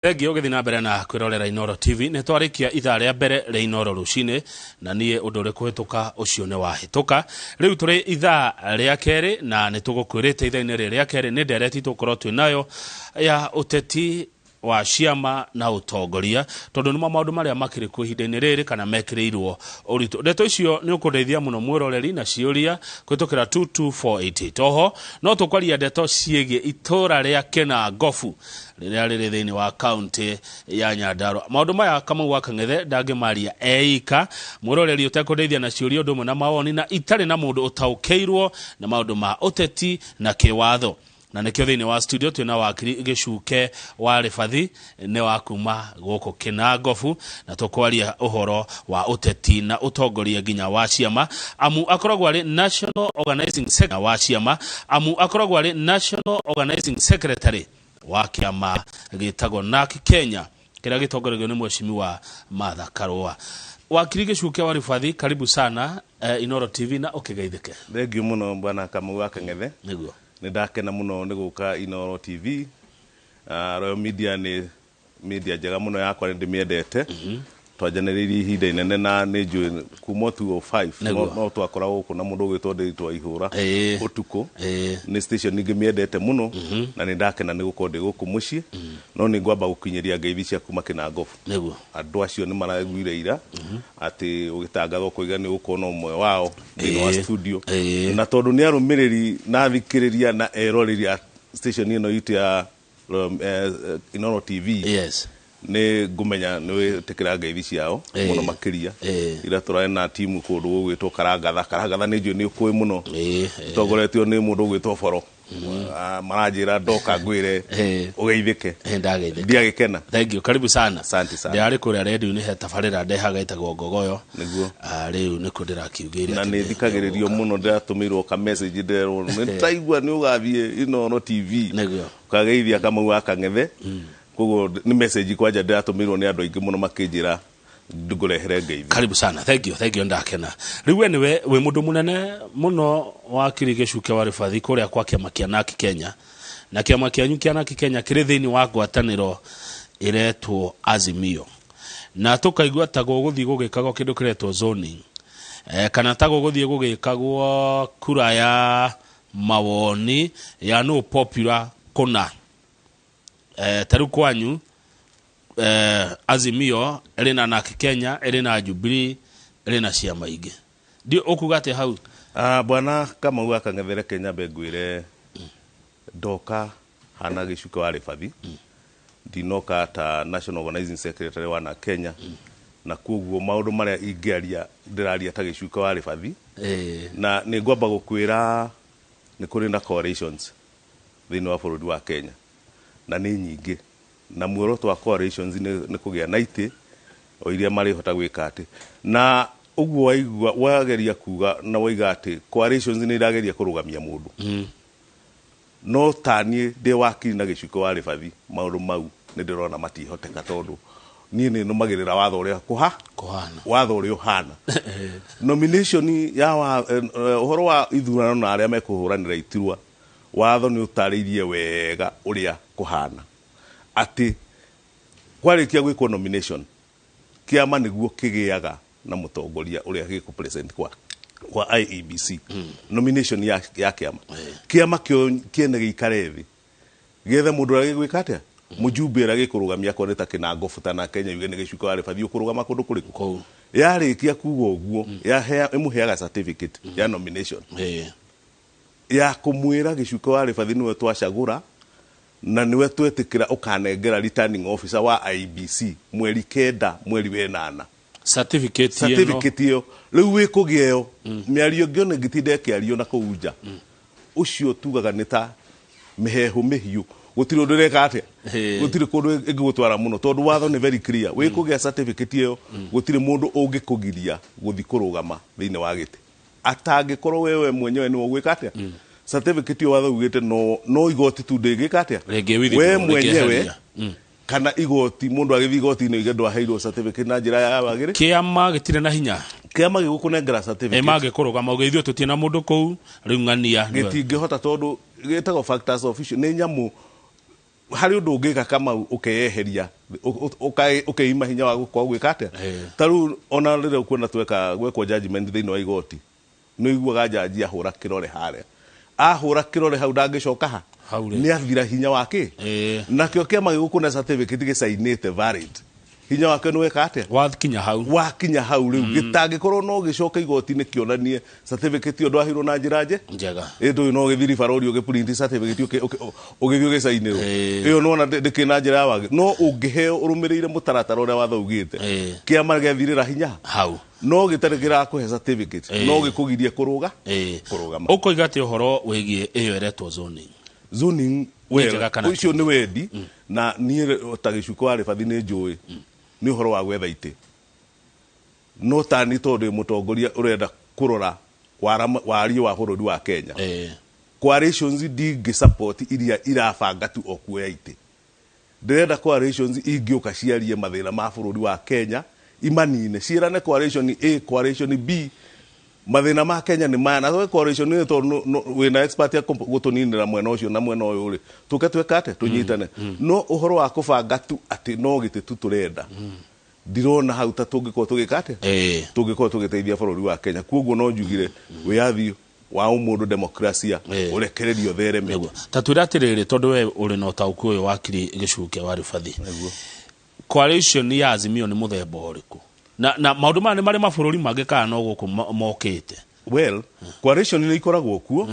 Thengiũ ũgĩthiĩ na mbere na kwĩrorera Inooro TV. Nĩ twarĩkia ithaa rĩa mbere rĩa Inooro rũcinĩ, na niĩ ũndũ ũrĩ kũhĩtũka ũcio nĩ wahĩtũka. Rĩu tũrĩ ithaa rĩa kerĩ na nĩ tũgũkwĩrĩte ithaa-inĩ rĩrĩ rĩa kerĩ nĩ ndereti tũgũkorwo twĩ nayo ya ũteti wa ciama na ũtongoria, tondũ nĩmo maũndũ marĩa makĩrĩ kuo ihinda-inĩ rĩrĩ kana mekĩrĩirwo ũritũ. Ndeto icio nĩ ũkũndeithia mũno mwĩroreri na ciũria kũhĩtũkĩra 22488. Oho no tũkwaria ndeto ciĩgiĩ itũra rĩa Kĩnangobu rĩrĩa rĩrĩ thĩinĩ wa kaunti ya Nyandarua. Maũndũ maya Kamau wa Kang'ethe ndangĩmaria eika, mwĩroreri ũtekũndeithia na ciũria ũndũ ũmwe na mawoni na itarĩ na mũndũ ũtaũkĩirwo nĩ maũndũ ma ũteti na kĩwatho. Na nĩkĩo thĩinĩ wa studio twĩna wakiri Gĩcuke wa Rĩbathi nĩ wa kuma gũkũ Kĩnangobu, na tũkwaria ũhoro wa ũteti na ũtongoria nginya wa ciama, amu akoragwo arĩ National Organizing Secretary wa ciama, amu akoragwo arĩ National Organizing Secretary wa kĩama gĩtagwo NARC Kenya kĩrĩa gĩtongoragio nĩ Mheshimiwa Martha Karũa. Wakiri Gĩcuke wa Rĩbathi, karibu sana Inooro TV na ũkĩgeithĩke. Thengiũ mũno Bwana Kamau wa Kang'ethe. Nĩguo. Nĩ ndakena mũno nĩ gũka Inooro TV. Royal Media nĩ media njega mũno yakwa, nĩ ndĩmĩendete. Twanjanĩrĩirie ihinda inene na nĩ njũĩ kuma 205 no twakoragwo gũkũ na mũndũ ũgwĩtwo Ndĩritũ wa Ihũra ũtukũ. Nĩ station ngĩmĩendete mũno na nĩ ndakena nĩ gũkorwo ndĩ gũkũ mũciĩ. No nĩ ngwamba gũkinyĩria ngeithi cia kuma Kĩnangobu. Andũ acio nĩ maraiguire ira atĩ ũgĩtangatha ũkoiga nĩ ũgũkorwo na ũmwe wao thĩinĩ wa studio. Na tondũ nĩ arũmĩrĩri na athikĩrĩria na eroreri a station ĩno itũ ya Inooro TV, nĩ ngũmenya nĩ wĩtĩkĩra ngeithi ciao mũno makĩria. Ira tũrarĩ na timu kũndũ gũgwĩtwo Karangatha. Karangatha nĩ njũĩ nĩ ũkũĩ mũno. Tongoretio nĩ mũndũ ũgwĩtwo Boro. Maranjĩra ndoka ngwĩre ũgeithĩke. Ndageithĩka. Ndiagĩkena. Thank you. Karibu sana. Asante sana. Ndĩrarĩ kũrĩa redio-inĩ he tabarĩra ndehaga ĩtagwo Ngogoyo. Nĩguo. Rĩu nĩkuo ndĩrakiugĩire Na atĩ nĩ nĩ thikagĩrĩrio ngũka. Mũno ndĩratũmĩirwo ka message ndĩrerwo nĩ ndaigua nĩ ũgathiĩ Inooro TV. Nĩguo. Ũkageithia Kamau wa Kang'ethe. Koguo nĩ message kwanja ndĩratũmĩirwo nĩ andũ aingĩ mũno makĩnjĩra ngũrehere ngeithi. Karibu sana. Thank you. Thank you, ndakena. Rĩu we nĩwe wĩ mũndũ mũnene mũno wa Kiri Gĩcuke wa Rĩbathi kũrĩa kwa kĩama kĩa NARC Kenya. Na kĩama kĩanyu kĩa NARC Kenya kĩrĩ thĩinĩ wa ngwatanĩro ĩretwo Azimio. Na tũkaigua ta gũgũthiĩ gũgĩkagwo kĩndũ kĩretwo zoning. Kana ta gũgũthiĩ gũgĩkagwo kura ya mawoni ya nũ popular kũna. Ta rĩu kwanyu Azimio ĩrĩ na NARC Kenya, ĩrĩ na Jubilee, ĩrĩ na ciama ingĩ. Ndiũ ũkuga atĩa hau? Bwana Kamau wa Kang'ethe, reke nyambe ngwĩre ndoka hana Gĩcuke wa Rĩbathi, ndinoka ta National Organizing Secretary wa NARC Kenya, na koguo maũndũ marĩa ingĩaria ndĩraria ta Gĩcuke wa Rĩbathi. Na nĩ ngwamba gũkwĩra nĩ kũrĩ na coalitions thĩinĩ wa bũrũri wa Kenya na nĩ nyingĩ, na muoroto wa coalitions nĩ kũgĩa na itĩ o iria marĩhota gwĩka atĩ na ũguo waigua wageria kuga na waiga atĩ coalitions nĩ irageria kũrũgamia mũndũ. No taniĩ ndĩ wakiri na Gĩcuke wa Rĩbathi, maũndũ mau nĩ ndĩrona matihoteka tondũ niĩ nĩ nũmagĩrĩra watho ũrĩa kũha Kũhana. Watho ũrĩa ũhana nomination ya ũhoro wa ithurano na arĩa mekũhũranĩra iturwa, watho nĩ ũtarĩirie wega ũrĩa kũhana atĩ kwarĩkia gwĩkwo nomination, kĩama nĩguo kĩgĩaga na mũtongoria ũrĩa gĩkũ present kwa IEBC nomination ya kĩama. Kĩama kĩo kĩene gĩikare thĩ gĩethe mũndũ ũrĩa gĩgwĩka atĩa, mũjumbe ũrĩa gĩkũrũgamia akorwo nĩ ta Kĩnangobu ta na Kenya yuge nĩ Gĩcuka wa Rĩbathi ũkũrũgama kũndũ kũrĩkũ. Kũu. Yarĩkia kuga ũguo, ĩmũheaga certificate ya nomination ya kũmwĩra Gĩcuka wa Rĩbathi nĩwe twacagũra na nĩwe twetĩkĩra ũkanengera returning officer wa IEBC mweri 9 mweri wa 8. Certificate ĩno. Certificate ĩyo rĩu wĩ kũgĩa ĩyo, mĩario ĩngĩ ona ĩngĩtinda ĩkĩario na kũu nja, ũcio tugaga nĩ ta mĩheehũ mĩhiũ, gũtirĩ ũndũ ĩreka atĩa, gũtirĩ kũndũ ĩngĩgũtwara mũno tondũ watho nĩ very clear. Wĩ kũgĩa certificate ĩyo, gũtirĩ mũndũ ũngĩkũgiria gũthiĩ kũrũgama thĩinĩ wa gĩtĩ atangĩkorwo wewe mwenyewe nĩwe ũgwĩka atĩa. Certificate ĩyo watho ugĩte no igoti tu ndĩngĩka atĩa. Rĩngĩ withdraw, we mwenyewe rĩngĩeheria. Kana igoti, mũndũ agĩthiĩ igoti-inĩ oige ndwaheirwo certificate na njĩra ya wagĩrĩ. Kĩama gĩtirĩ na hinya. Kĩama gĩgũkũnengera certificate. Mangĩkũrũgama uge ithuĩ tũtirĩ na mũndũ kũu rĩu, ng'ania nĩwe. Gĩtingĩhota tondũ gĩtagwo factors official, nĩ nyamũ. Harĩ ũndũ ũngĩka Kamau ũkeyeheria, ũkeima hinya wa gũkorwo gwĩka atĩa. Ta rĩu ona rĩrĩa ũkuona tweka gwekwo judgment thĩinĩ wa igoti, nĩ ũiguaga jaji ahũra kĩrore harĩa, ahũra kĩrore hau, ndangĩcoka ha. Hau rĩ. Nĩ athira hinya wa kĩ. Nakĩo kĩama gĩgũkũna certificate gĩcainĩte valid, hinya wake nĩ weka atĩa? Wakinya hau. Wakinya hau. Rĩu gĩtangĩkorwo no gĩcoke igoti-inĩ kĩonanie certificate ĩyo ndwaheirwo na njĩra nje njega. Ĩ ndũĩ no ũgĩthiĩ ribarũri ũgĩprint certificate, ũgĩthiĩ ũgĩcainĩrwo. Ĩyo nĩwona ndĩkĩrĩ na njĩra ya wagĩ, no ũngĩheo ũrũmĩrĩire mũtaratara ũrĩa watho ugĩte, kĩama gĩathirĩra hinya hau. No gĩtarĩ kĩrakũhe certificate, no gĩkũgirie kũrũga kũrũgama. Ũkoiga atĩ ũhoro wĩgiĩ ĩyo ĩretwo zoning? Zoning. Nĩ njega kana? Ũcio nĩ wendi, na niĩ ta gĩcuko wa rĩbathi nĩ njũĩ nĩ ũhoro wa gwetha itĩ, no tani tondũ ndĩ mũtongoria ũrenda kũrora wariĩ wa bũrũri wa Kenya, coalitions ndingĩ support iria irabanga tu o kuoya itĩ. Ndĩrenda coalitions ingĩũka ciarie mathĩna ma bũrũri wa Kenya, imanine, ciĩrane coalition A, coalition B, mathĩna ma Kenya nĩ maya, na twe coalition nĩ tondũ wĩna expert ya gũtũninĩra mwena ũcio na mwena ũyũ rĩ, tũke tweka atĩa, tũnyitane. No ũhoro wa kũbanga tu atĩ no gĩtĩ tu tũrenda, ndirona hau ta tũngĩkorwo tũgĩka atĩa, tũngĩkorwo tũgĩteithia bũrũri wa Kenya. Koguo no njugire wĩyathi wa ũmũndũ, demokrasia, ũrekererio thereme. Nĩguo. Ta twĩre atĩrĩrĩ, tondũ we ũrĩ na ũtaũku ũyũ, wakiri Gĩcuke wa Rĩbathi, coalition ya Azimio nĩ mũthemba ũrĩkũ, na maũndũ maya nĩ marĩ mabũrũri mangĩ kana no gũkũ mokĩte? Well, coalition nĩ ikoragwo kuo,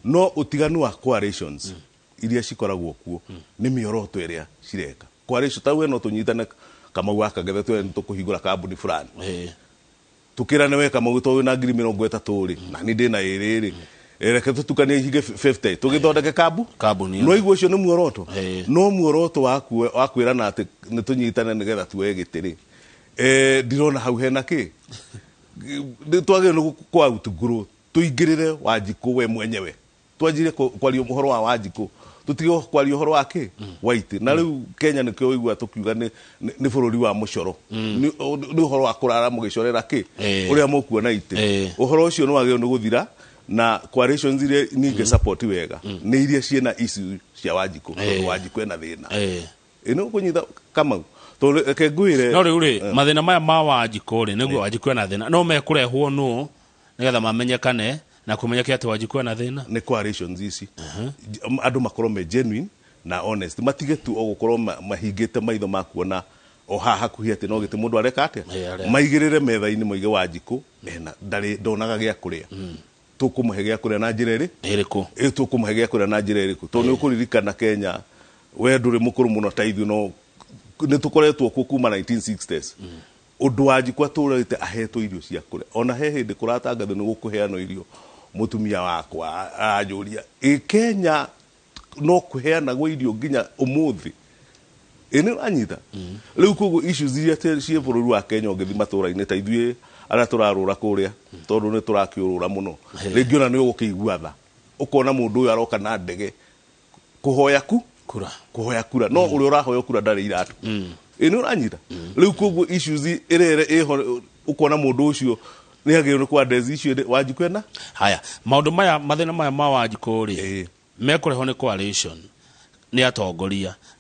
no ũtiganu wa coalitions iria cikoragwo kuo nĩ mĩoroto ĩrĩa cireka. Coalition ta we no tũnyitane, Kamau wa Kangethe, twere nĩ tũkũhingũra kambuni fulani, tukirane, we Kamau to wĩna 30,000 rĩ, na niĩ ndĩna ĩrĩ rĩ, reke tũtukanie ihinge 50 tũgĩthondeke kambu. Kambuni. No igua ũcio nĩ muoroto. No muoroto wa kwĩrana atĩ nĩ tũnyitane nĩgetha tuoye gĩtĩ rĩ, ndirona hau hena kĩ. Nĩ twagĩrĩirwo nĩ kwa outgrow, tũingĩrĩre Wanjikũ we mwenyewe, twanjire kwaria ũhoro wa Wanjikũ, tũtige kwaria ũhoro wa kĩ wa itĩ. Na rĩu Kenya nĩkĩo ũigua tũkiuga nĩ bũrũri wa mũcoro. Nĩ ũhoro wa kũrara mũgĩcorera kĩ, ũrĩa mũkuona itĩ. Ũhoro ũcio nĩ wagĩrĩirwo nĩ gũthira, na coalitions iria ningĩ support wega nĩ iria ciĩna issue cia Wanjikũ, tondũ Wanjikũ ena thĩna. Ĩno kũnyita, Kamau, tondũ reke ngwĩre. No rĩu rĩ, mathĩna maya ma Wanjikũ rĩ, nĩguo Wanjikũ ena thĩna, no mekũrehwo nũ nĩgetha mamenyekane na kũmenyeke atĩ Wanjikũ ena thĩna? Nĩ coalitions ici, andũ makorwo me genuine na honest, matige tu o gũkorwo mahingĩte maitho ma kuona o haha hakuhĩ atĩ no gĩtĩ mũndũ areka atĩa. Areka. Maigĩrĩre metha-inĩ, moige Wanjikũ ena ndarĩ ndonaga gĩa kũrĩa, tũkũmũhe gĩa kũrĩa na njĩra ĩrĩ ĩrĩkũ? Ĩ tũkũmũhe gĩa kũrĩa na njĩra ĩrĩkũ? Tondũ nĩ ũkũririkana Kenya, we ndũrĩ mũkũrũ mũno ta ithuĩ, no nĩ tũkoretwo kuo kuma 1960s. Ũndũ Wanjikũ atũrĩte ahetwo irio cia kũrĩa, ona he hĩndĩ kũratangathwo nĩ gũkũheanwo irio, mũtumia wakwa aranjũria, ĩ Kenya no kũheanagwo irio nginya ũmũthĩ? Ĩ nĩ ũranyita rĩu? Koguo issues iria ciĩ bũrũri wa Kenya, ũngĩthiĩ matũra-inĩ ta ithuĩ arĩa tũrarũra kũrĩa, tondũ nĩ tũrakĩũrũra mũno, rĩngĩ ona nĩ ũgũkĩigua tha, ũkona mũndũ ũyũ aroka na ndege kũhoya ku kura. Kũhoya kura, no ũrĩa ũrahoya kura ndarĩ iratũ. Ĩ nĩ ũranyita rĩu? Koguo issues ĩrere ĩho, ũkona mũndũ ũcio nĩ agĩrĩirwo nĩ kwa address issue Wanjikũ ena. Haya, maũndũ maya, mathĩna maya ma Wanjikũ rĩ, mekũrehwo nĩ coalition nĩ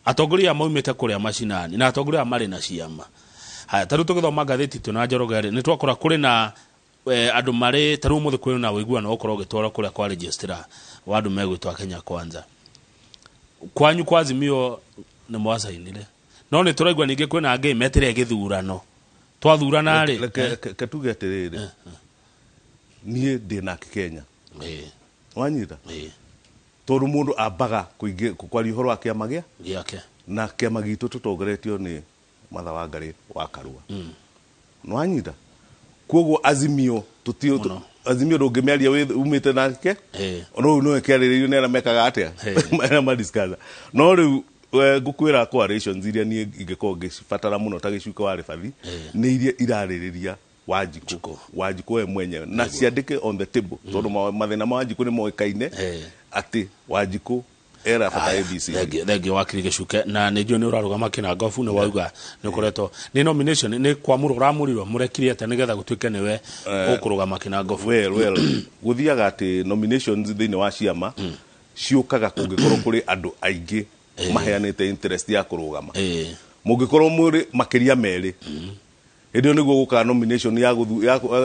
atongoria maumĩte kũrĩa macinani, na atongoria aya marĩ na ciama. Haya, ta rĩu tũgĩthoma ngathĩti twĩna Njoroge rĩ, nĩ twakora kũrĩ na andũ marĩ ta rĩu ũmũthĩ kwĩna na ũiguano ũkorwo ũgĩtwarwo kũrĩa kwa registrar wa andũ megwĩtwo Kenya Kwanza. Kwanyu kwa Azimio nĩ mwacainire, no nĩ tũraigua ningĩ kwĩna angĩ metĩre gĩthurano twathurana rĩ. Reke tuge atĩrĩrĩ, niĩ ndĩ nake Kenya. Wanyita? Tondũ mũndũ ambaga kwaria ũhoro wa kĩama gĩa gĩake. Na kĩama gitũ tũtongoretio nĩ Martha Wangari wa Karua. Nĩwanyita? Koguo Azimio tũtio. Mũno. Azimio ndũngĩmĩaria umĩte nake. No rĩu no ĩkĩarĩrĩrio nĩ arĩa mekaga atĩa, arĩa madiscussa. No rĩu ngũkwĩra coalitions iria niĩ ingĩkorwo ngĩcibatara mũno ta gĩcuka wa rĩbathi nĩ iria irarĩrĩria Wanjikũ. Wanjikũ. Wanjikũ we mwenyewe, na ciandĩke on the table, tondũ mathĩna ma Wanjikũ nĩ moĩkaine, atĩ Wanjikũ era bata ABC. Thengio, wakiri Gĩcuke, na nĩ njũĩ nĩ ũrarũgama kĩnangobu, nĩ wauga nĩ ũkoretwo nĩ nomination, nĩ kwamũrwo ũramũrirwo, mũrekire atĩa nĩgetha gũtuĩke nĩwe ũkũrũgama kĩnangobu? Well, gũthiaga atĩ nominations thĩinĩ wa ciama ciũkaga kũngĩkorwo kũrĩ andũ aingĩ. Maheanĩte interest ya kũrũgama. Mũngĩkorwo mũrĩ makĩria merĩ, hĩndĩ ĩyo nĩguo gũkaga nomination ya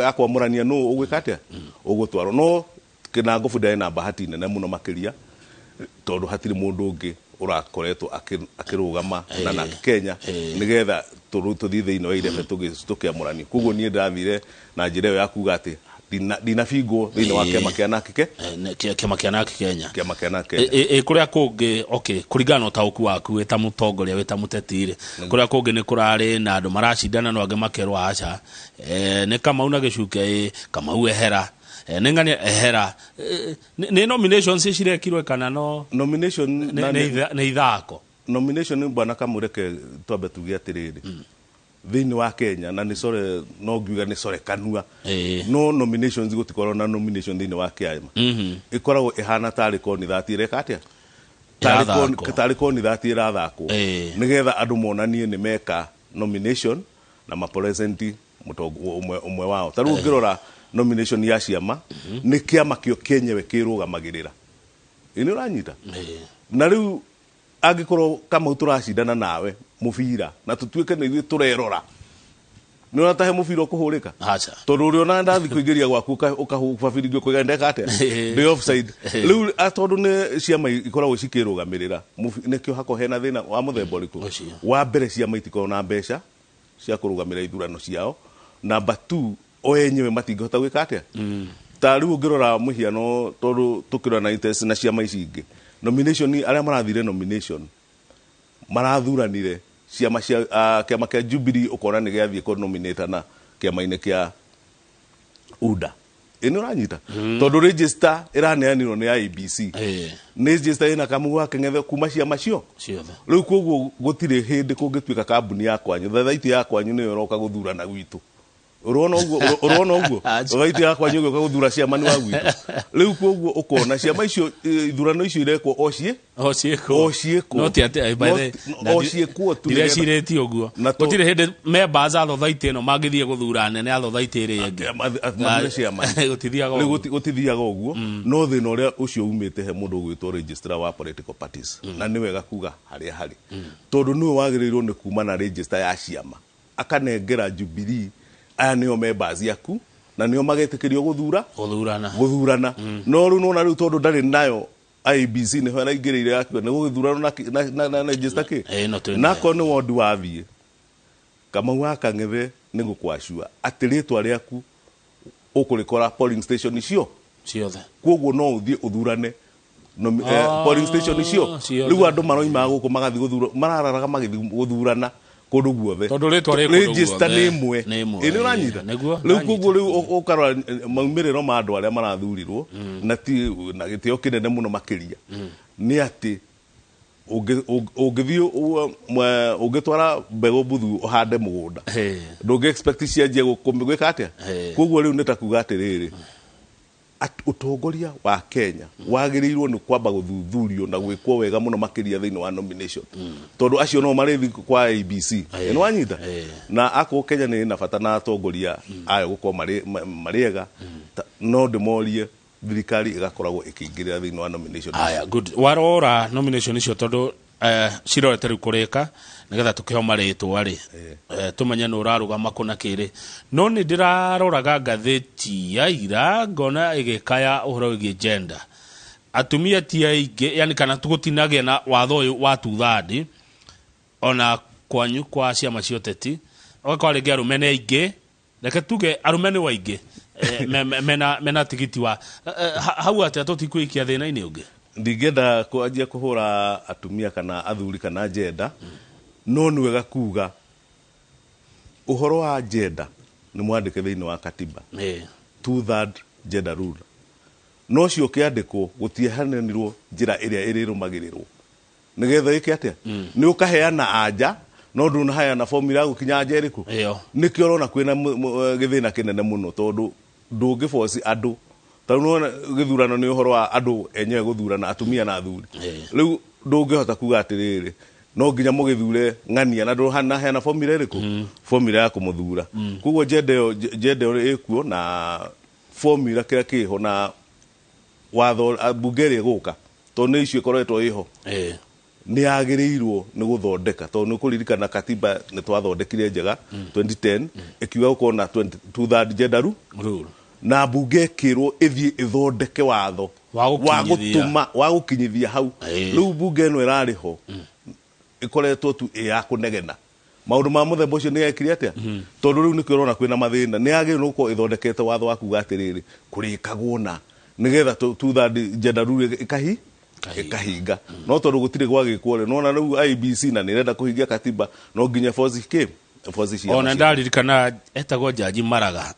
ya kwamũrania nũ ũgwĩka atĩa, ũgũtwarwo. No Kĩnangobu ndarĩ na bahati nene mũno makĩria, tondũ hatirĩ mũndũ ũngĩ ũrakoretwo akĩrũgama na NARC Kenya nĩgetha tũthiĩ thĩinĩ wa irebe tũkĩamũranio. Koguo niĩ ndathire na njĩra ĩyo ya kuga atĩ ndinabingwo thĩinĩ wa kĩama kĩa NARC Kĩama kĩa NARC Kenya. Kĩama kĩa NARC Kenya. Kũrĩa kũngĩ, okay, kũringana na ũtaũku waku wĩ ta mũtongoria, wĩ ta mũteti rĩ, kũrĩa kũngĩ nĩ kũrarĩ na andũ maracindana, no angĩ makerwo aca, nĩ Kamau na Gĩcuke, Kamau ehera, nĩ ng'ania ehera. Nĩ nominations cirekirwe kana no Nomination nĩ ithako? Nomination, bwana Kamureke, twambe tuge atĩrĩrĩ, thĩinĩ wa Kenya, na nĩ core no ngiuga nĩ core kanua, no nominations gũtikorwo na nomination thĩinĩ wa kĩama. Ĩkoragwo ĩhana tarĩ konithati ĩreka atĩa? Ĩrathakwo. Tarĩ konithati ĩrathakwo, nĩgetha andũ monanie nĩ meka nomination na mapresenti mũtongo ũmwe ũmwe wao. Ta rĩu ũngĩrora nomination ya ciama, nĩ kĩama kĩo kĩenyewe kĩrũgamagĩrĩra. Ĩ nĩ ũranyita? Na rĩu angĩkorwo Kamau tũracindana nawe mũbira na tũtuĩke nĩ ithuĩ tũrerora, nĩ ũratahe mũbira ũkũhũrĩka? Aca. Tondũ ũrĩa ona ndathi kũingĩria gwaku ũkahuba ũkauga ndeka atĩa, ndĩ offside. Rĩu tondũ nĩ ciama ikoragwo cikĩrũgamĩrĩra, nĩkĩo hakoragwo hena thĩna wa mũthemba ũrĩkũ? Ũcio. Wa mbere, ciama itikoragwo na mbeca cia kũrũgamĩrĩra ithurano ciao. Namba 2, o enyewe matingĩhota gwĩka atĩa. Ta rĩu ũngĩrora mũhiano, tondũ tũkĩrora na interest na ciama ici ingĩ, nomination, arĩa marathire nomination marathuranire ciama cia kĩama kĩa Jubilee, ũkona nĩ gĩathiĩ kũ na kĩama-inĩ kĩa UDA. Ĩ nĩ ũranyita? Tondũ register ĩraneanirwo nĩ IEBC, nĩ register ĩna Kamau wa Keng'ethe kuma ciama cio ciothe. Rĩu koguo gũtirĩ hĩndĩ kũngĩtuĩka kambuni ya kwanyu, thathaiti ya kwanyu nĩyo ĩroka gũthurana gwitũ. Ũrona ũguo? Ũrona ũguo? Acha. Thathaiti ya kwanyu ĩgĩũka gũthura ciamani wa gwitũ. Rĩu koguo ũkona ciama icio, ithurano icio irekwo o ciĩ o ciĩkwo. O ciĩkwo. No ti atĩ by the O ciĩkwo tu ndireciirĩtie ũguo. Gũtirĩ hĩndĩ members a thothaitĩ ĩno mangĩthiĩ gũthura nene a thothaitĩ ĩrĩa ĩngĩ. Mathure ciama. Gũtithiaga Rĩu ũguo. Gũtithiaga ũguo. No thĩna ũrĩa ũcio umĩte he mũndũ ũgwĩtwo registrar wa political parties, na nĩ wega kuga harĩa harĩ, tondũ nĩwe wagĩrĩirwo nĩ kuma na register ya ciama akanengera Jubilee, aya nĩo members yaku na nĩo magetĩkĩrio gũthura. Gũthurana. Gũthurana. No rĩu nona rĩu tondũ ndarĩ nayo, IEBC nĩho ĩraingĩrĩire yakiuga nĩ gũgĩthurano na register kĩ. Ĩno twĩ nayo. Nakorwo nĩ wondi wathiĩ Kamau wa Kang'ethe, nĩ gũkwacua atĩ rĩtwa rĩaku ũkũrĩkora polling station icio ciothe. Koguo no ũthiĩ ũthurane polling station icio. Ciothe. Rĩu andũ maroimaga gũkũ magathiĩ gũthura, marararaga magĩthiĩ gũthurana kũndũ guothe. Tondũ rĩtwa rĩ kũndũ Register guothe. nĩ ĩmwe. Nĩ ĩmwe, Ĩ nĩ ũranyita? Nĩguo, Rĩu ndanyita. koguo rĩu ũkarora maumĩrĩro ma andũ arĩa marathurirwo na ti na gĩtĩo kĩnene mũno makĩria nĩ atĩ ũngĩthiĩ ũngĩtwara mbegũ mbuthu ũhande mũgũnda, ndũngĩ expect cianjie gwĩka atĩa. Koguo rĩu nĩ ta kuga atĩrĩrĩ, ũtongoria wa Kenya wagĩrĩirwo nĩ kwamba gũthuthurio na gwĩkwo wega mũno makĩria thĩinĩ wa nomination, tondũ acio no marĩthi kwa IEBC. Nĩ wanyita? Na akorwo Kenya nĩ ĩna bata na atongoria ayo gũkorwo marĩ ega, no ndĩmorie thirikari ĩgakoragwo ĩkĩingĩrĩra thĩinĩ wa nomination. Aya, good. Warora nomination icio, tondũ cirorete rĩu kũrĩka nĩgetha tũkĩho marĩtwa rĩ, tũmenye nũ ũrarũgama kũna kĩrĩ. No nĩ ndĩraroraga ngathĩti ya ira ngona ĩgĩkaya ũhoro wĩgiĩ gender, atumia ti aingĩ, yani kana gũtinagĩa na watho ũyũ wa two-third ona kwanyu kwa ciama cia ũteti, ũgakora rĩngĩ arũme nĩ aingĩ, reke tuge arũme nĩ waingĩ, mena tigiti wa hau atĩa tũtikwĩikia thĩna-inĩ ũngĩ? Ndingĩenda kwanjia kũhũra atumia kana athuri kana gender, no nĩ wega kuga ũhoro wa gender nĩ mwandĩke thĩinĩ wa katiba, two third gender rule. No cio kĩandĩkwo gũtiahananirwo njĩra ĩrĩa ĩrĩrũmagĩrĩrwo nĩgetha ĩke atĩa. Nĩ ũkaheana anja no ndũnaheana formula ya gũkinya anja ĩrĩkũ. Ĩyo. Nĩkĩo ũrona kwĩna gĩthĩna kĩnene mũno, tondũ ndũngĩboci andũ. Ta rĩu nĩwona gĩthurano nĩ ũhoro wa andũ enyewe gũthurana, atumia na athuri. Rĩu ndũngĩhota kuga atĩrĩrĩ, no nginya mũgĩthure ng'ania na ndũnaheana formula ĩrĩkũ, formula ya kũmũthura. Koguo gender ĩyo, gender ĩyo ĩkuo na formula kĩrĩa kĩho na watho, bunge ĩrĩa ĩgũka, tondũ nĩ icio ĩkoretwo ĩho. Nĩ yagĩrĩirwo nĩ gũthondeka, tondũ nĩ kũririkana katiba nĩ twathondekire njega 2010, ĩkiuga gũkorwo na 2/3 gender rule, na mbunge ĩkĩrwo ĩthiĩ ĩthondeke watho wa gũkinyithia. Gũtũma wa gũkinyithia hau. Rĩu mbunge ĩno ĩrarĩ ho ĩkoretwo tu ĩ ya kũnegena maũndũ ma mũthemba ũcio. Nĩ yekire atĩa? Tondũ rĩu nĩkĩo ũrona kwĩna mathĩna. Nĩ yagĩrĩirwo nĩ gũkorwo ĩthondekete watho wa kuga atĩrĩrĩ, kũrĩkagwo na nĩgetha 2/3 gender rule ĩkahi Ĩkahinga. Ĩkahinga. No tondũ gũtirĩ gwagĩkwo rĩ, nona rĩu IEBC na nĩ ĩrenda kũhingia katiba, no nginya force came, force cia Ona ndaririkana etagwo Jaji Maraga,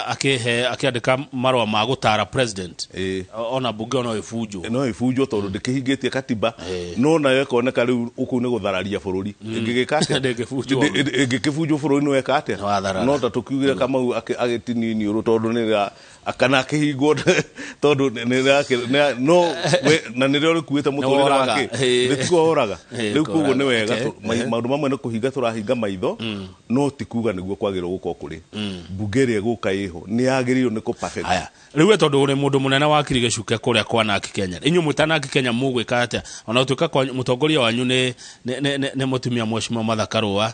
akĩhe akĩandĩka marũa ma gũtara president. Ona mbunge no ĩbunjwo. No ĩbunjwo tondũ ndĩkĩhingĩtie katiba. No nayo ĩkoneka rĩu ũkũu nĩ gũthararia bũrũri ĩngĩgĩka atĩa? Ndĩngĩbunjwo. Ĩngĩkĩbunjwo bũrũri nĩ weka atĩa? Nĩwatharara. No ta tũkiugire Kamau agĩtinio iniũrũ tondũ nĩ kana akĩhingwo tondũ no na nĩrĩo rĩkuĩte mũtũrĩre Nĩworaga. wake. Nĩtiguo oraga. Rĩu koguo nĩ wega maũndũ mamwe nĩ kũhinga tũrahinga maitho, no ti kuga nĩguo kwagĩrĩirwo gũkorwo kũrĩ. Mbunge ĩrĩa ĩgũka ĩho nĩ yagĩrĩirwo nĩ kũ perfect. Haya, rĩu we tondũ ũrĩ mũndũ mũnene wa kiri gĩcuke kũrĩa kwa Narc Kenya, inyuĩ mwĩ ta Narc Kenya mũgwĩka atĩa ona gũtuĩka kwa mũtongoria wanyu nĩ mũtumia Mheshimiwa Martha Karũa?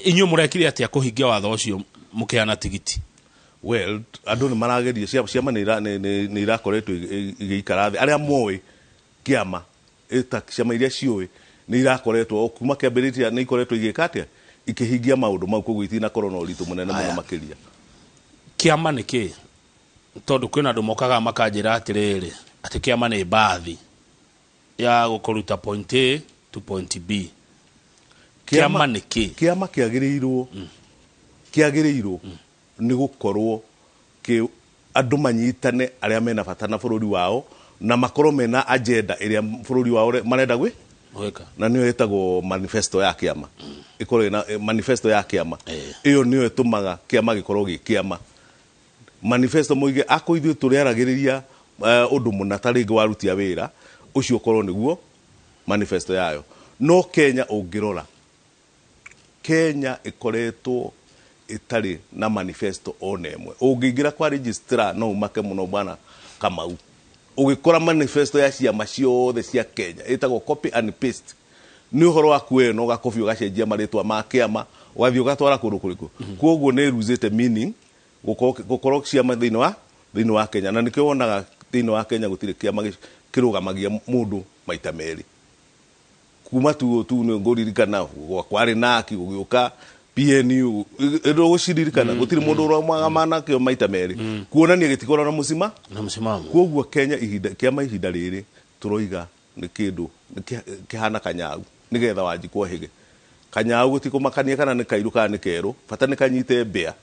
Inyuĩ mũrekire atĩa kũhingia watho ũcio mũkĩheana tigiti? Well, andũ nĩ marageria, ciama nĩ irakoretwo igĩikara thĩ, arĩa moĩ kĩama ĩta ciama iria ciũĩ nĩ irakoretwo o kuma kĩambĩrĩria nĩ ikoretwo igĩka atĩa, ikĩhingia maũndũ mau, koguo itinakorwo na ũritũ mũnene mũno Aya. makĩria. Kĩama nĩ kĩ? Tondũ kwĩna andũ mokaga makanjĩra atĩrĩrĩ, atĩ kĩama nĩ mbathi ya gũkũruta point A to point B. Kĩama nĩ kĩ? Kĩama kĩagĩrĩirwo nĩ gũkorwo kĩ andũ manyitane arĩa mena bata na bũrũri wao na makorwo mena agenda ĩrĩa bũrũri wao marenda gwĩ Gwĩka. Na nĩyo ĩtagwo manifesto ya kĩama. Ĩkorwo ĩna manifesto ya kĩama. Ĩyo nĩyo ĩtũmaga kĩama gĩkorwo gĩ kĩama. Manifesto moige ako ithuĩ tũrĩaragĩrĩria ũndũ mũna, ta rĩngĩ warutia wĩra ũcio ũkorwo nĩguo manifesto yayo. No Kenya ũngĩrora, Kenya ĩkoretwo ĩtarĩ na manifesto ona ĩmwe. Ũngĩingĩra kwa registrar no ũmake mũno, bwana Kamau, ũgĩkora manifesto ya ciama ciothe cia Kenya ĩtagwo copy and paste. Nĩ ũhoro wa kuoya na ũgakobi, ũgacenjia marĩtwa ma kĩama, ũgathiĩ ũgatwara kũndũ kũrĩkũ. Koguo nĩ ĩruzĩte meaning gũkorwo ciama thĩinĩ wa Kenya, na nĩkĩo wonaga thĩinĩ wa Kenya gũtirĩ kĩama kĩrũgamagia mũndũ maita merĩ. Kuma tu nĩ ngũririkana kwarĩ naki gũgĩũka PNU, gũciririkana gũtirĩ mũndũ ũrũgamaga nakĩo maita merĩ, kuonania gĩtikorwo na mũcima na msimamo. Koguo Kenya ihinda kĩama ihinda rĩrĩ tũroiga nĩ kĩndũ nĩ kĩhana kanyau, nĩgetha wanjikwo hĩge kanyau gũtikũmakania kana nĩ kairũ kana nĩ kerũ, bata nĩ kanyite mbĩa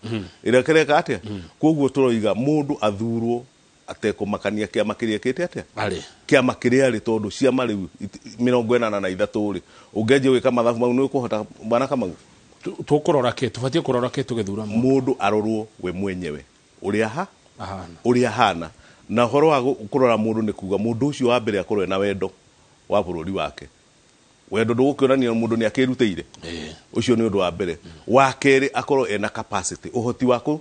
ĩrĩa kĩreka atĩa. Koguo tũroiga mũndũ athurwo atekũmakania kĩama kĩrĩa kĩte atĩa, arĩ kĩama kĩrĩa arĩ, tondũ ciama rĩu 83 rĩ, ũngĩanjia gwĩka mathabu mau nĩ ũkũhota, bwana Kamau? Tũkũrora kĩ? Tũbatiĩ kũrora kĩ tũgĩthura mũndũ? Mũndũ arorwo we mwenyewe ũrĩa ha ahana. Ũrĩa ahana. Na ũhoro wa kũrora mũndũ nĩ kuga mũndũ ũcio wa mbere akorwo ena wendo wa bũrũri wake. Wendo ndũgũkĩonania mũndũ nĩ akĩrutĩire. Ũcio nĩ ũndũ wa mbere. Wa kerĩ, akorwo ena capacity, ũhoti waku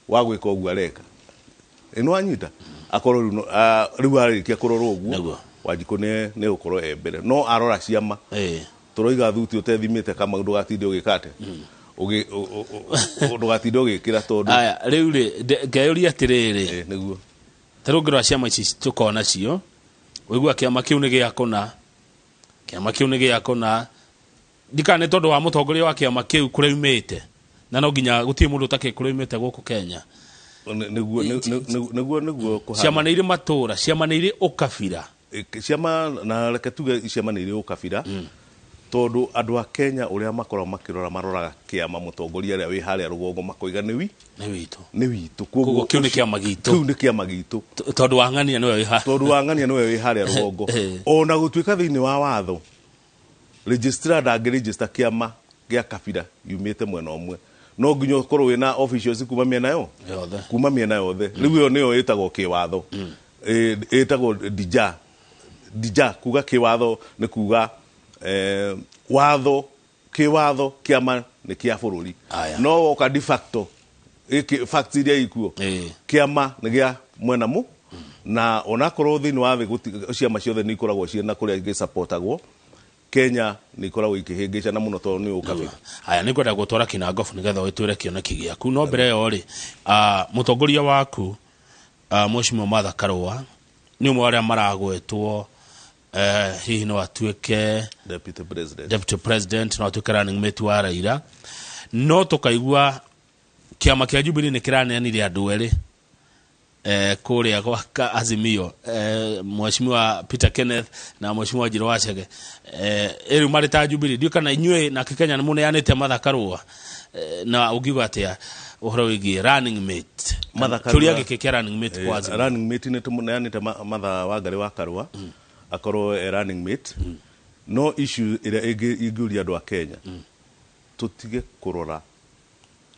wa gwĩka ũguo areka. Ĩ wanyita akorwo rĩu rĩu arĩkia kũrorwo ũguo, Wanjikũ nĩ gũkorwo e mbere. No arora ciama, tũroiga thuti ũtethimĩte kama ndũgatinde ũgĩka atĩa, ndũgatinde ũgĩkĩra tondũ Aya, rĩu rĩ, ngeyũria atĩrĩrĩ, Nĩguo. Ta rĩu ngĩrora ciama ici tũkoragwo nacio, ũigua kĩama kĩu nĩ gĩa kũna, kĩama kĩu nĩ gĩa kũna, ndikana nĩ tondũ wa mũtongoria wa kĩama kĩu kũrĩa aumĩte, na no nginya gũtirĩ mũndũ ũtakĩ kũrĩa aumĩte gũkũ Kenya. Nĩguo kũhana. Ciama nĩ irĩ matũra, ciama nĩ irĩ ũkabira? Ciama, na reke tuge ciama nĩ irĩ ũkabira, tondũ andũ a Kenya ũrĩa makoragwo makĩrora, maroraga kĩama mũtongoria ũrĩa wĩ harĩa rũgongo, makoiga nĩ wi Nĩ witũ. Nĩ witũ. Koguo kĩu nĩ kĩama gitũ. Kĩu nĩ kĩama gitũ. Tondũ wa ng'ania nĩwe wĩ haha. Tondũ wa ng'ania nĩwe wĩ harĩa rũgongo. Ona gũtuĩka thĩinĩ wa watho registrar ndangĩregister kĩama gĩa kabira yumĩte mwena ũmwe, no nginya ũkorwo wĩna officials kuma mĩena yo yothe. Kuma mĩena yothe. Rĩu ĩyo nĩyo ĩtagwo kĩwatho. Ĩtagwo dija dija, kuga kĩwatho nĩ kuga watho kĩwatho kĩama nĩ kĩa bũrũri. Aya. No woka de facto facts iria ikuo, kĩama nĩ gĩa mwena mu, na onakorwo thĩinĩ wa thĩ ciama ciothe nĩ ikoragwo ciĩna kũrĩa igĩsupportagwo. Kenya nĩ ikoragwo ikĩhĩngĩcana mũno tondũ nĩ ũkabira. Haya, nĩ ngwenda gũtwara Kinangobu nĩgetha ũgĩtwĩre kĩoneki gĩaku, no mbere ĩyo rĩ, mũtongoria waku, Mheshimiwa Martha Karũa, nĩ ũmwe wa arĩa maragwetwo, hihi no atuĩke deputy president, deputy president, no atuĩke running mate wa Raila, no tũkaigua kĩama kĩa Jubilee nĩ kĩraneanire andũ erĩ kũrĩa gwa Azimio, Mheshimiwa Peter Kenneth na Mheshimiwa Njirũ wa Chege, rĩu marĩ ta Jubilee. Ndiũĩ kana inyuĩ nake Kenya nĩ mũneanĩte Martha Karũa, na ũngiuga atĩa ũhoro wĩgiĩ running mate? Martha Karũa- Kĩũria gĩkĩ kĩa running mate kwa Azimio. Running mate nĩ tũmũneanĩte Martha Wangari wa Karũa akorwo e running mate, no issue ĩrĩa ingĩũria andũ a Kenya, tũtige kũrora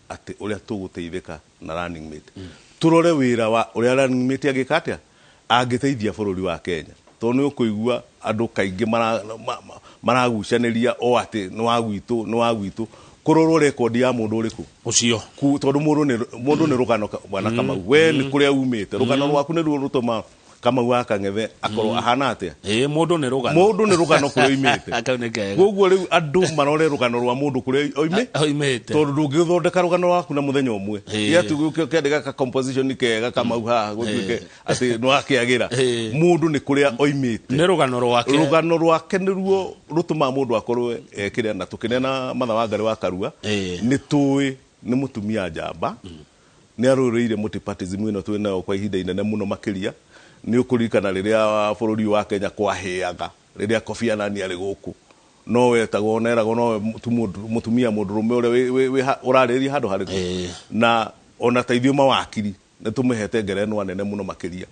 atĩ ũrĩa tũgũteithĩka na running mate, tũrore wĩra wa ũrĩa running mate angĩka atĩa angĩteithia bũrũri wa Kenya, tondũ nĩ ũkũigua andũ kaingĩ maragucanĩria o atĩ nĩ wa gwitũ, nĩ wa gwitũ, kũrorwo rekondi ya mũndũ ũrĩkũ ũcio. Tondũ mũndũ nĩ rũgano, bwana Kamau, we nĩ kũrĩa umĩte, rũgano rwaku nĩruo rũtũma Kamau wa Kang'ethe akorwo ahana atĩa. Ĩĩ, mũndũ nĩ rũgano. Mũndũ nĩ rũgano kũrĩa oimĩte. Kau nĩ kega. Koguo rĩu andũ marore rũgano rwa mũndũ kũrĩa oimĩte, tondũ ndũngĩthondeka rũgano rwaku na mũthenya ũmwe. Gĩa tu ũkĩandĩka ka composition kega Kamau haha gũtuĩke atĩ nĩ wakĩagĩra. Mũndũ nĩ kũrĩa oimĩte. Nĩ rũgano rwake. Rũgano rwake nĩruo rũtũmaga mũndũ akorwo ekĩrĩa, na tũkĩneana Martha Wangari wa Karua, nĩ tũĩ nĩ mũtumia njamba, nĩ arũĩrĩire multipartyism ĩno twĩ nayo kwa ihinda inene mũno makĩria. Nĩ ũkũririkana rĩrĩa bũrũri ũyũ wa Kenya kwahĩaga, rĩrĩa Kofi Annan arĩ gũkũ, no wetagwo neragwo nowe mũtumia mũndũrũme ũrĩa ũrarĩrĩria handũ harĩkũ. Na ona ta ithuĩ mawakiri nĩ tũmũhete ngerenwa nene mũno makĩria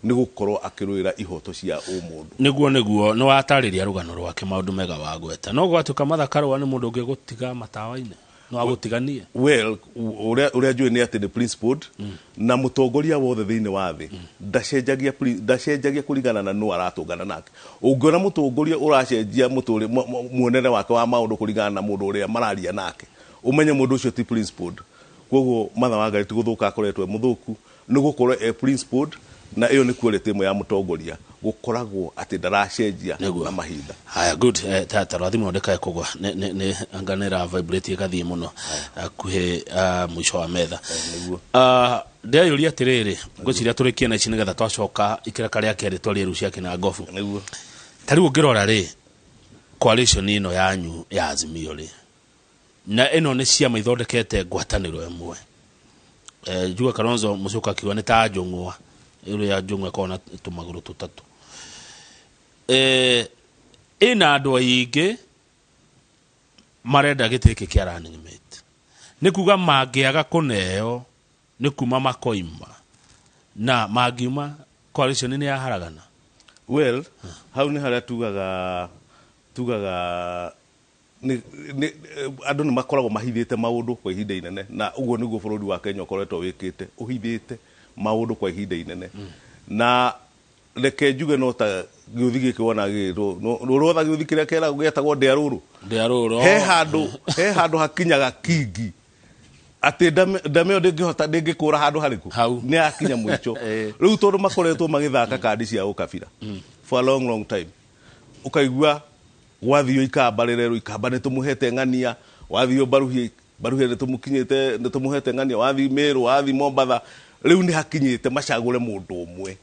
nĩ gũkorwo akĩrũĩra ihoto cia ũmũndũ. Nĩguo nĩ watarĩria rũgano rwake, maũndũ mega wagweta, no gwatuĩka Martha Karũa nĩ mũndũ ũngĩgũtiga matawa-inĩ, no agũtiganie? Well, ũrĩa njũĩ nĩ atĩ nĩ principled, na mũtongoria wothe thĩinĩ wa thĩ ndacenjagia kũringana na nũ aratũngana nake. Ũngĩona mũtongoria ũracenjia muonere wake wa maũndũ kũringana na mũndũ ũrĩa mararia nake, ũmenye mũndũ ũcio ti principled. Koguo Martha Wangari ti gũthũka akoretwo e mũthũku, nĩ gũkorwo e principled, na ĩyo nĩ quality ĩmwe ya mũtongoria gũkoragwo atĩ ndaracenjia na mahinda. Haya, good. Ta rathimo ndekae kũgwa, nĩ anga nĩ ra vibrate ĩgathiĩ mũno hakuhĩ, mũico wa metha. Nĩguo. Ndĩreyũria atĩrĩrĩ, ngwĩciria tũrĩkie na ici nĩgetha twacoka ikĩreka rĩa kerĩ twarie rĩu cia Kinangobu. Nĩguo. Ta rĩu ũngĩrora rĩ, coalition ĩno yanyu ya Azimio rĩ, na ĩno nĩ ciama ithondekete ngwatanĩro ĩmwe, Njugua Kalonzo Musyoka akiuga nĩ ta njũng'wa ĩrĩa njũng'wa ĩkoragwo na tũmagũrũ tũtatũ, ĩna andũ aingĩ marenda gĩtĩ gĩkĩ kĩa running mate, nĩ kuga mangĩaga kũneo nĩ kuma makoima, na mangiuma coalition nĩ yaharagana. Well, hau nĩ harĩa tugaga nĩ andũ nĩ makoragwo mahithĩte maũndũ kwa ihinda inene, na ũguo nĩguo bũrũri wa Kenya ũkoretwo wĩkĩte, ũhithĩte maũndũ kwa ihinda inene. Na reke njuge no ta gĩũthi gĩkĩ wona gĩgĩtwo rũrotha gĩũthi kĩrĩa gĩetagwo ndĩa rũrũ. Ndĩa rũrũ. He handũ hakinyaga kingi atĩ ndame ĩyo ndĩngĩhota, ndĩngĩkũra handũ harĩkũ. Hau. Nĩ yakinya mũico. Rĩu tondũ makoretwo magĩthaka kandi cia ũkabira for a long, long time, ũkaigua gwathio Ikamba rĩrerwo Ikamba nĩ tũmũhete ng'ania, wathio Mbaruhia, Mbaruhia nĩ tũmũkinyĩte, nĩ tũmũhete ng'ania, wathi Meru, wathi Mombatha, rĩu nĩ hakinyĩte macagũre mũndũ ũmwe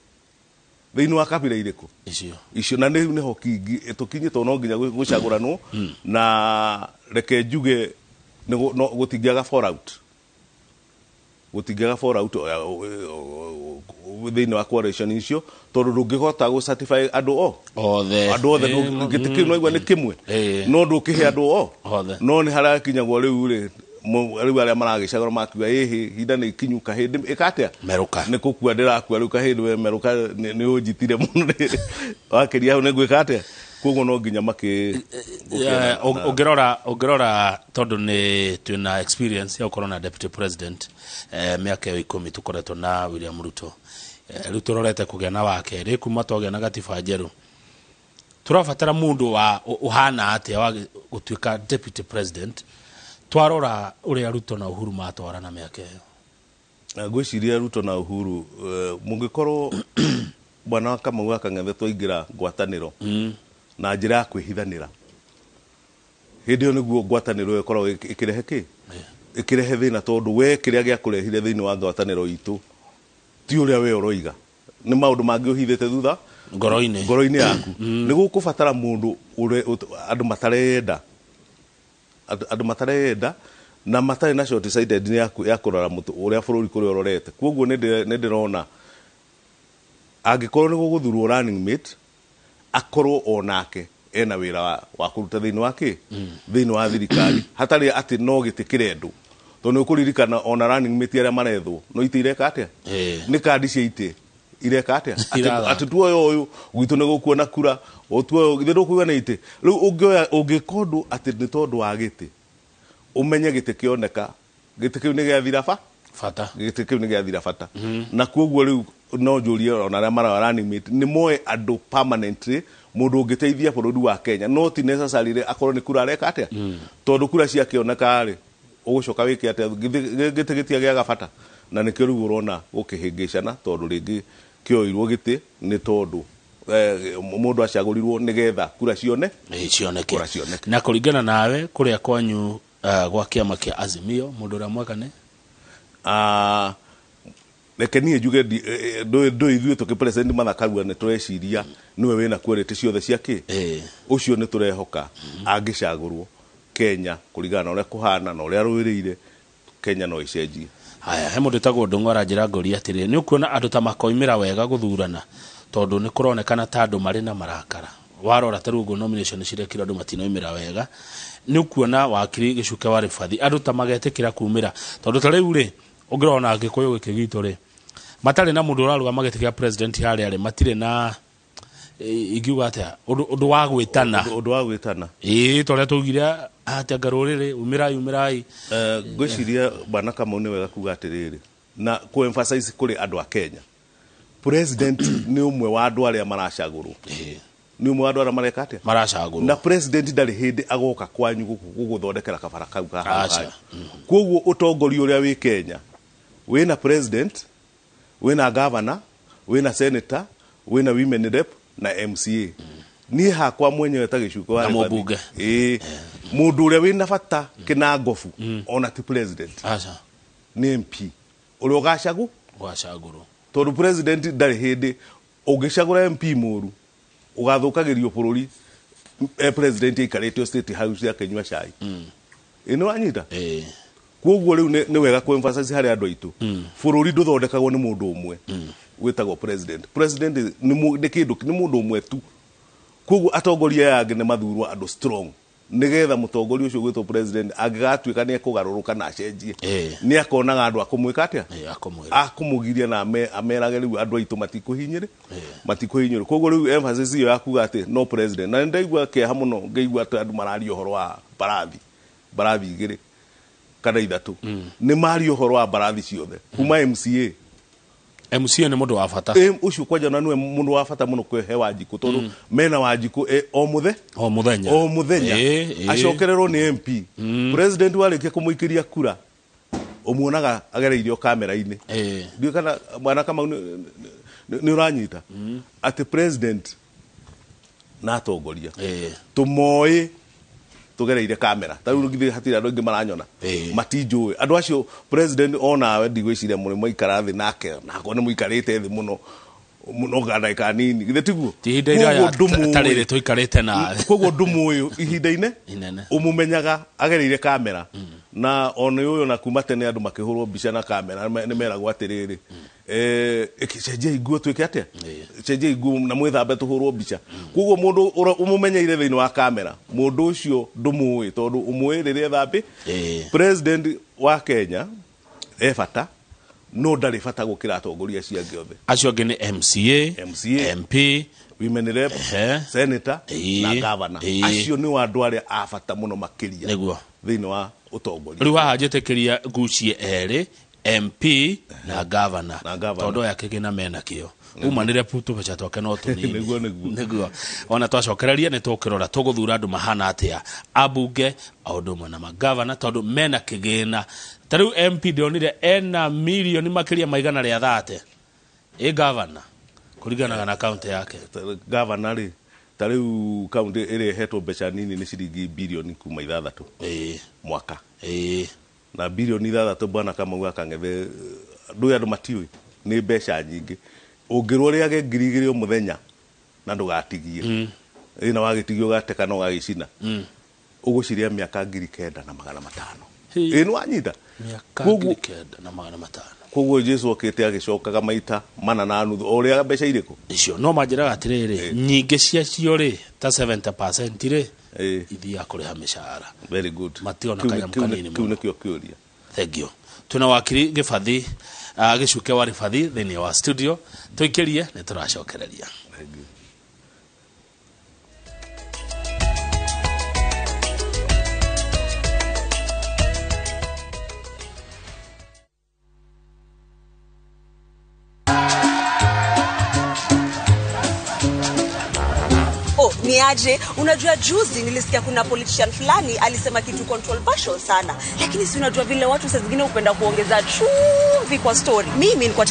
thĩinĩ wa kabira irĩkũ? Icio. Icio. Na rĩu nĩho kingi tũkinyĩtwo, no nginya gũcagũranwo, na reke njuge no gũtingĩaga fallout, gũtingĩaga fallout thĩinĩ wa coalition icio, tondũ ndũngĩhota gũ certify andũ o othe. Andũ othe. Gĩtĩ kĩu no igua nĩ kĩmwe, no ndũkĩhe andũ o othe. No nĩ harakinyagwo rĩu rĩ, rĩu arĩa maragĩcagũra makiuga ĩhĩ, ihinda nĩ ikinyu, kahĩndĩ ĩka atĩa? Merũka. Nĩ kũkua ndĩrakua rĩu, kahĩndĩ we merũka, nĩ ũnjitire mũno, wakĩria hau nĩ ngwĩka atĩa? Koguo no nginya makĩ Ũngĩrora tondũ nĩ twĩna experience ya gũkorwo na deputy president, mĩaka ĩyo 10 tũkoretwo na William Ruto, rĩu tũrorete kũgĩa na wa kerĩ kuma twagĩa na gatiba njerũ, tũrabatara mũndũ wa ũhana atĩa wa gũtuĩka deputy president, twarora ũrĩa Ruto na Uhuru matwarana mĩaka ĩyo? Ngwĩciria Ruto na Uhuru, mũngĩkorwo bwana wa Kamau wa Kang'ethe twaingĩra ngwatanĩro na njĩra ya kwĩhithanĩra. Hĩndĩ ĩyo nĩguo ngwatanĩro ĩyo ĩkoragwo ĩkĩrehe kĩ, ĩkĩrehe thĩna, tondũ we kĩrĩa gĩakũrehire thĩinĩ wa ngwatanĩro itũ ti ũrĩa we ũroiga, nĩ maũndũ mangĩ ũhithĩte thutha ngoro-inĩ, ngoro-inĩ yaku. Nĩ gũkũbatara mũndũ andũ matarenda, andũ matarenda na matarĩ na short sighted ya kũrora ũrĩa bũrũri kũrĩa ũrorete. Koguo nĩ ndĩrona angĩkorwo nĩ gũgũthurwo running mate, akorwo onake ena wĩra wa kũruta thĩinĩ wa kĩ, thĩinĩ wa thirikari, hatarĩ atĩ no gĩtĩ kĩrendwo, tondũ nĩ ũkũririkana ona running mate arĩa marethwo no itĩ ireka atĩa, nĩ kandi cia itĩ ireka atĩa, atĩ tuoya ũyũ gwitũ nĩ gũkuona kura, tuoya githĩ ndũkuga nĩ itĩ. Rĩu ũngĩoya ũngĩka ũndũ atĩ nĩ tondũ wa gĩtĩ, ũmenye gĩtĩ kĩoneka, gĩtĩ kĩu nĩ gĩathira bata, gĩtĩ kĩu nĩ gĩathira bata. Na koguo rĩu no njũrie ona arĩa mara running mate nĩ moe andũ permanently, mũndũ ũngĩteithia bũrũri wa Kenya, no ti necessarily akorwo nĩ kura areka atĩa, tondũ kura ciakĩoneka rĩ, ũgũcoka wĩke atĩa? Gĩtĩ gĩtiagĩaga bata, na nĩkĩo rĩu ũrona gũkĩhĩngĩcana, tondũ rĩngĩ kĩoirwo gĩtĩ nĩ tondũ mũndũ acagũrirwo nĩgetha kura cione, cioneke, kura cioneke. Na kũringana nawe kũrĩa kwanyu gwa kĩama kĩa Azimio, mũndũ ũrĩa mwega nĩ Reke niĩ njuge ndũĩ ithuĩ tũkĩ president Martha Karua nĩ tũreciria nĩwe wĩna quality ciothe cia kĩ, ũcio nĩ tũrehoka angĩcagũrwo Kenya, kũringana na ũrĩa kũhana na ũrĩa arũĩrĩire Kenya, no ĩcenjie. Haya, he mũndũ ĩtagwo Ndũng'ũ aranjĩra ngũria atĩrĩ, nĩ ũkuona andũ ta makoimĩra wega gũthurana, tondũ nĩ kũronekana ta andũ marĩ na marakara? Warora ta rĩu ũguo nomination cirekirwo, andũ matinoimĩra wega. Nĩ ũkuona wakiri Gĩcuke wa Rĩbathi andũ ta magetĩkĩra kumĩra? Tondũ ta rĩu rĩ, ũngĩrora Gĩkũyũ gĩkĩ gitũ rĩ, matarĩ na mũndũ ũrarũgama gĩtĩ kĩa president harĩa rĩ, matirĩ na ingiuga atĩa, ũndũ wa gwĩtana. Ũndũ wa gwĩtana. Ĩĩ, ta ũrĩa twaugire atĩ anga rũrĩrĩ umĩrai, umĩrai. Ngwĩciria bwana Kamau nĩ wega kuga atĩrĩrĩ, na kũ emphasize kũrĩ andũ a Kenya, president nĩ ũmwe wa andũ arĩa maracagũrwo, nĩ ũmwe wa andũ arĩa mareka atĩa, maracagũrwo. Na president ndarĩ hĩndĩ agoka kwanyu gũgũthondekera kabara kau ka handũ Aca. hanyu. Koguo ũtongoria ũrĩa wĩ Kenya, wĩna president, wĩna governor, wĩna senator, wĩna women rep na MCA. Niĩ hakwa mwenyewe ta Gĩcuko wa Na Rĩbathi, mũmbunge. Ĩĩ, mũndũ ũrĩa wĩna bata kĩnangobu ona ti president, Aca. Nĩ MP ũrĩa ũgacagũ Gwacagũrwo. Tondũ president ndarĩ hĩndĩ ũngĩcagũra MP mũru ũgathũkagĩrio bũrũri, president aikarĩte State House akĩnyua cai. Ĩ nĩ wanyita? Ĩĩ. Koguo rĩu nĩ wega kũ emphasize harĩ andũ aitũ, bũrũri ndũthondekagwo nĩ mũndũ ũmwe wĩtagwo president. President nĩ kĩndũ, nĩ mũndũ ũmwe tu. Koguo atongoria aya angĩ nĩ mathurwo andũ strong, nĩgetha mũtongoria ũcio gwĩtwo president angĩgatuĩka nĩ ekũgarũrũka na acenjie, nĩ akonaga andũ akũmwĩka atĩa, Ĩĩ, akũmwĩra, akũmũgiria na amerage rĩu andũ aitũ matikũhinyĩrĩ, matikũhinyĩrĩ. Koguo rĩu emphasis ĩyo ya kuga atĩ no president, na nĩ ndaigua kĩeha mũno ngĩigua atĩ andũ mararia ũhoro wa mbarathi, mbarathi igĩrĩ kana ithatũ. Nĩ maria ũhoro wa mbarathi ciothe kuma MCA. MCA nĩ mũndũ wa bata. Ũcio kwanja na nĩwe mũndũ wa bata mũno kwĩhe Wanjikũ, tondũ mena Wanjikũ o mũthe o mũthenya, o mũthenya. Ĩĩ, ĩĩ. Acokererwo nĩ MP. President warĩkia kũmũikĩria kura, ũmuonaga agereirio kamera-inĩ. Ndiũĩ kana bwana Kamau nĩ ũranyita atĩ president na atongoria tũmoĩ tũgereire kamera. Ta rĩu githĩ hatirĩ andũ aingĩ maranyona, matinjũĩ andũ acio. President onawe ndigwĩciria mũrĩ mwaikara thĩ nake, nakorwo nĩ mũikarĩte thĩ mũno mũno ga ndagĩka nini, githĩ tiguo? Ti ihinda iraya. Koguo ndũmũĩ. Ta rĩrĩ tũikarĩte na Koguo ndũmũĩ ihinda-inĩ inene. Ũmũmenyaga agereire kamera. Na ona ũyũ na kuma tene andũ makĩhũrwo mbica na kamera nĩ meragwo atĩrĩrĩ, cenjiai nguo, twĩke atĩa, cenjiai nguo na mwĩthambe tũhũrwo mbica. Koguo mũndũ ũmũmenyeire thĩinĩ wa kamera, mũndũ ũcio ndũmũĩ, tondũ ũmũĩ rĩrĩa ethambĩ. President wa Kenya e bata, no ndarĩ bata gũkĩra atongoria acio angĩ othe. Acio angĩ nĩ MCA, MCA, MP, women rep, senator na governor. Acio nĩ andũ arĩa a bata mũno makĩria thĩinĩ wa ũtongoria. Rĩu haha njĩtĩkĩria ngucie erĩ, MP na governor. Na governor. Tondũ aya kĩgĩna mena kĩo umanĩre tũbeca twake no tũnini. Nĩguo, nĩguo. Nĩguo ona twacokereria nĩ tũkĩrora tũgũthura andũ mahana atĩa, ambunge o ũndũ ũmwe na magavana, tondũ mena kĩgĩna. Ta rĩu MP ndĩronire ena mirioni makĩria ma 130, ĩ gavana kũringanaga na kaunti yake. Gavana rĩ, Ta rĩu kaunti ĩrĩa ĩhetwo mbeca nini nĩ ciringi birioni kuma 6 mwaka. Na birioni 6 bwana Kamau wa Kang'ethe, ndũĩ andũ matiũĩ nĩ mbeca nyingĩ. Ũngĩrwo ũrĩage 2,000 o mũthenya na ndũgatigie, ĩna wagĩtigia ũgateka na ũgagĩcina, ũgũcirĩa mĩaka 9,500. Ĩ nĩ wanyita? Mĩaka 9,500. Koguo Jesu okĩte agĩcokaga maita 4.5 o ũrĩaga mbeca irĩkũ? Icio no manjĩraga atĩrĩrĩ, nyingĩ ciacio rĩ, ta 70% rĩ, ithiaga kũrĩha mĩcara. Very good. Mationa kanyamũ kanini Kĩu mũno. nĩkĩo kĩũria. Thank you. Twĩna wakiri Gĩbathi, Gĩcuke wa Rĩbathi thĩinĩ wa studio. Tũikĩrie nĩ tũracokereria. Thank you. Oh, ni aje? Unajua juzi nilisikia kuna politician fulani alisema kitu controversial sana. Lakini si unajua vile watu saa zingine hupenda kuongeza chumvi kwa story. Mimi nilikuwa